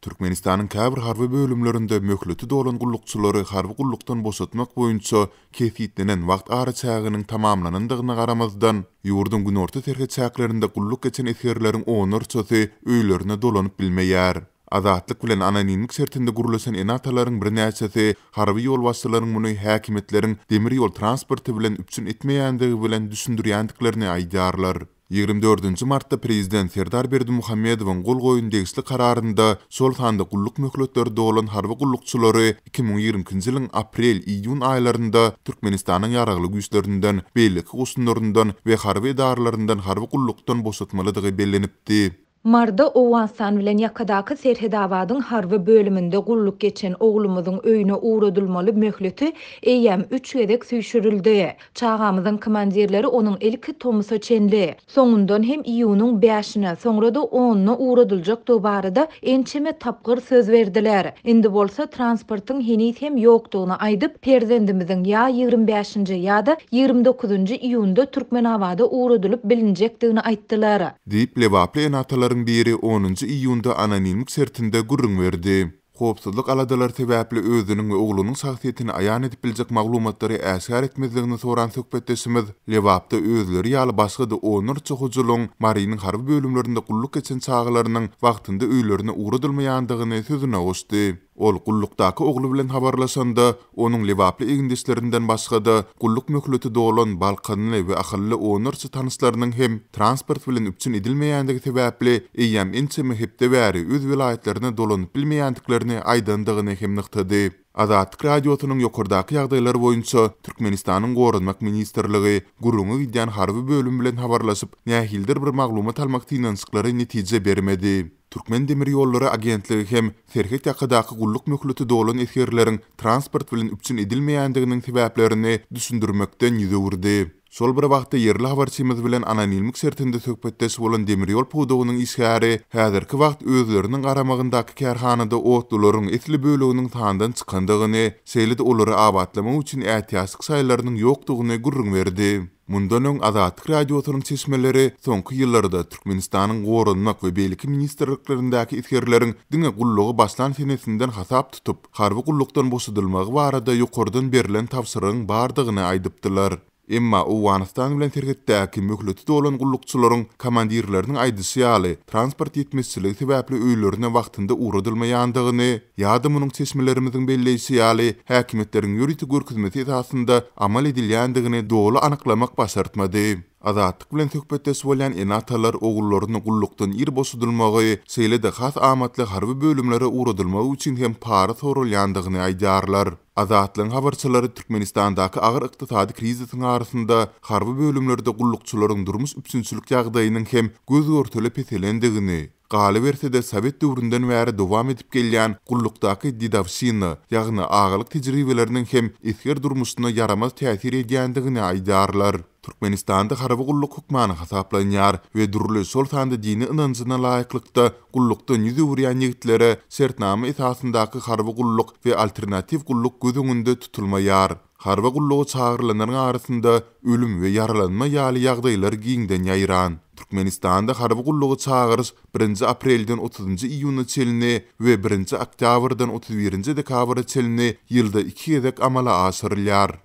Türkmenistanyň käbir harby bölümlerinde möhleti dolan gullukçylary harby gullukdan boşatmak boýunça kesgitlenen wagt araçäginiň tamamlanandygyna garamazdan, ýurduň günorta serhet çäklerinde gulluk geçen esgerleriň onlarçasy öýlerine dolanyp bilmeýär. Azatlyk bilen anonimlik şertinde gürleşen ene-atalaryň birnäçesi harby ýolbaşçylaryň muny häkimiýetleriň demir ýol transporty bilen üpjün etmeýändigi bilen düşündirýändiklerini aýdýarlar. 24 martda prezident Serdar Berdimuhamedowyň gol goýan degişli kararynda, şol sanda gulluk möhletleri dolan harby gullukçylary 2022-nji ýylyň aprel-iýun aýlarynda Türkmenistanyň Ýaragly Güýçlerinden, beýleki goşunlaryndan we harby edaralaryndan harby gullukdan boşatmalydygy bellenipdi. Marda Owganystan bilen ýakadaky Serhedabadyň harby bölüminde gulluk geçen oglumyzyň öýüne ugradylmaly möhleti eýýäm üç gezek süýşürildi. Çagamyzyň komandirleri onuň ilki tomusa çenli, soňundan hem iýunyň bäşine, soňra-da onuna ugradyljakdygy barada ençeme tapgyr söz berdiler. Indi bolsa transportyň heniz hem ýokdugyny aýdyp, perzendimiziň ýa 25-nji, ýa-da 29-njy iýunda Türkmenabada ugradylyp bilinjekdigini aýtdylar. Diýip, lebaply ene-atalaryň biri onunjy iýunda anonimlik şertinde gürrüň berdi. Howpsuzlyk aladalary sebäpli özüniň we oglunyň şahsyýetini aýan edip biljek maglumatlary äşgär etmezligini soran söhbetdeşimiz Lebapda özleri ýaly başga-da onlarça hojalygyň Marynyň harby bölümlerinde gulluk geçen çagalarynyň wagtynda öýlerine ugradylmaýandygyny sözüne goşdy. Ol gullukdaky ogly bilen habarlaşanda, onuň lebaply egindeşlerinden başga-da, gulluk möhleti dolan balkanly we ahally onlarça tanyşlarynyň hem transport bilen üpjün edilmeýändigi sebäpli eýýäm ençeme hepde bäri öz welaýatlaryna dolanyp bilmeýändiklerini aýdandygyny hem nygtady. Azatlyk Radiosynyň ýokardaky ýagdaýlar boýunça Türkmenistanyň Goranmak ministrligi, gürrüňi gidýän harby bölüm bilen habarlaşyp, nähilidir bir maglumat almak synanyşyklary netije bermedi. Türkmendemirýollary agentligi hem serhet ýakadaky gulluk möhleti dolan esgerleriň transport bilen üpjün edilmeýändiginiň sebäplerini düşündirmekden ýüz öwürdi. Şol bir wagtda ýerli habarçymyz bilen anonimlik şertinde söhbetdeş bolan demirýol pudagynyň işgäri häzirki wagt özleriniň garamagyndaky kärhanada otlularyň esli böleginiň sandan çykandygyny, şeýle-de olary abatlamak üçin ätiýaçlyk şaýlarynyň ýokdugyny gürrüň berdi. Mundan öň Azatlyk Radiosynyň çeşmeleri soňky ýyllarda Türkmenistanyň Goranmak we beýleki ministrliklerindäki esgerleriň diňe gulluga başlan senesinden hasap tutup, harby gullukdan boşadylmagy barada ýokardan berlen tabşyrygyň bardygyny aýdypdylar. Emma Owganystan bilen serhetdäki möhleti dolan gullukçylaryň komandirleriniň aýdyşy ýaly, transport ýetmezçiligi sebäpli öýlerine wagtynda ugradylmaýandygyny, Ýa-da munuň çeşmelerimiziň belleýşi ýaly, häkimiýetleriň ýörite görkezmesi esasynda amal edilýändigini doly anyklamak başartmady. Azatlyk bilen söhbetdeş bolýan ene-atalar ogullaryny gullukdan ir boşadylmagy, şeýle-de has amatly harby bölümlere ugradylmagy üçin hem para soralýandygyny aýdýarlar. Azatlygyň habarçylary Türkmenistandaky agyr ykdysady krizisiň arasynda harby bölümlerde gullukçylaryň durmuş üpjünçilik ýagdaýynyň hem göz-görtele peselendigini, Galyberse-de, sowet döwründen bäri dowam edip gelýän gullukdaky dedowşina, ýagny agalyk tejribeleriniň hem esger durmuşyna ýaramaz täsir edýändigini aýdýarlar. Türkmenistanda harby gulluk hökmany hasaplanýar we dürli, şol sanda dini ynanjyna laýyklykda gullukdan ýüz öwürýän ýigitlere şertnama esasyndaky harby gulluk we alternatiw gulluk göz öňünde tutulmaýar. Harby gulluga çagyrylanlaryň arasynda ölüm we ýaralanma ýaly ýagdaýlar giňden ýaýran. Türkmenistanda harby gulluga çagyryş birinji aprelden otuzynjy iýuna çenli we birinji oktýabrdan 31 nji dekabra çenli ýylda iki gezek amala aşyrylýar.